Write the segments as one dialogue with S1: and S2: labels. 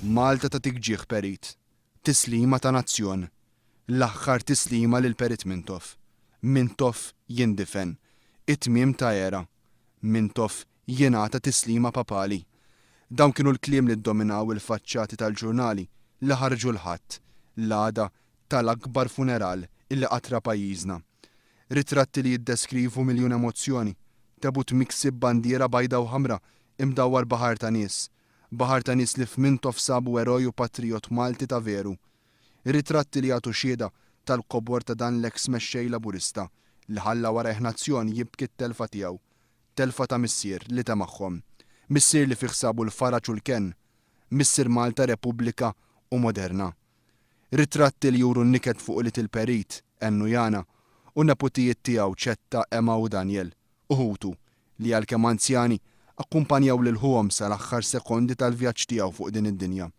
S1: Malta tagħtik ġieħ Perit. Tislima ta' nazzjon. L-aħħar tislima lil Perit Mintoff. Mintoff jindifen. It-tmiem ta' era. Mintoff jingħata tislima papali. Dawn kienu l-kliem li ddominaw il-faċċati tal-ġurnali li ħarġu l-Ħadd, l-għada tal-akbar funeral illi qatt ra pajjiżna. Ritratti li jiddeskrivu miljun emozzjoni, tebut miksi b'bandiera bajda u ħamra imdawwar baħar ta' nies. Baħar ta' nies li f'Mintoff sabu eroj u patrijot Malti ta' veru. Ritratti li jagħtu xhieda tal-kobor ta' dan l-eks mexxej Laburista li ħalla warajh nazzjon jibki t-telfa tiegħu. Telfa ta' missier li temagħhom. Missier li fih sabu l-faraġ u l-kenn. Missier Malta Repubblika u moderna. Ritratti li juru n-niket fuq ulied il-Perit, Ennu Jana, u n-neputijiet tiegħu Ċetta, Emma u Daniel, u ħutu, li għalkemm anzjani, akkumpanjaw lil ħuhom sal-aħħar sekondi tal-vjaġġ tiegħu fuq din id-dinja.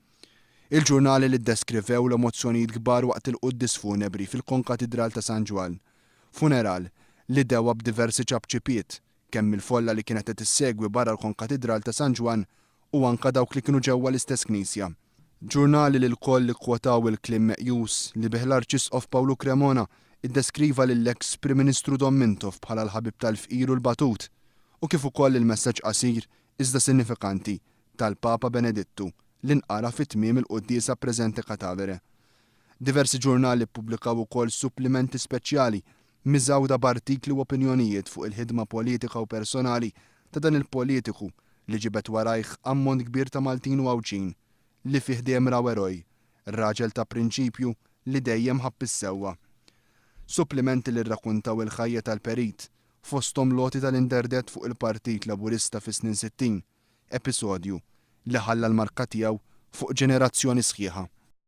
S1: Il-ġurnali li ddeskrivew l-emozzjonijiet kbar waqt il-quddies funebri fil-Konkatidral ta' San Ġwann. Funeral li dewa b'diversi ċapċipiet, kemm mill-folla li kienet qed issegwi barra l-Konkatidral ta' San Ġwann u anke dawk li kienu ġewwa l-istess knisja. Ġurnali li lkoll ikkwotaw il-kliem meqjus li bih l-Arċisqof Pawlu Cremona iddeskriva lill-eks Prim Ministru Dom Mintoff bħala l-ħabib tal-fqir u l-batut u kif ukoll il-messaġġ qasir iżda sinifikanti tal-Papa Benedittu li nqara fi tmiem il-quddiesa Presente Catavere. Diversi ġurnali ppubblikaw ukoll supplimenti speċjali miżgħuda b'artikli u opinjonijiet fuq il-ħidma politika u personali ta' dan il-politiku li ġibed warajh ammont kbir ta' Maltin u Għawdxin li fih dejjem raw eroj, raġel ta' prinċipju li dejjem ħabb is-sewwa. Supplimenti li rrakuntaw il-ħajja tal-Perit, fosthom l-għoti tal-interdett fuq il-Partit Laburista fis-snin 60, episodju li ħalla l-marka tiegħu fuq ġenerazzjoni sħiħa.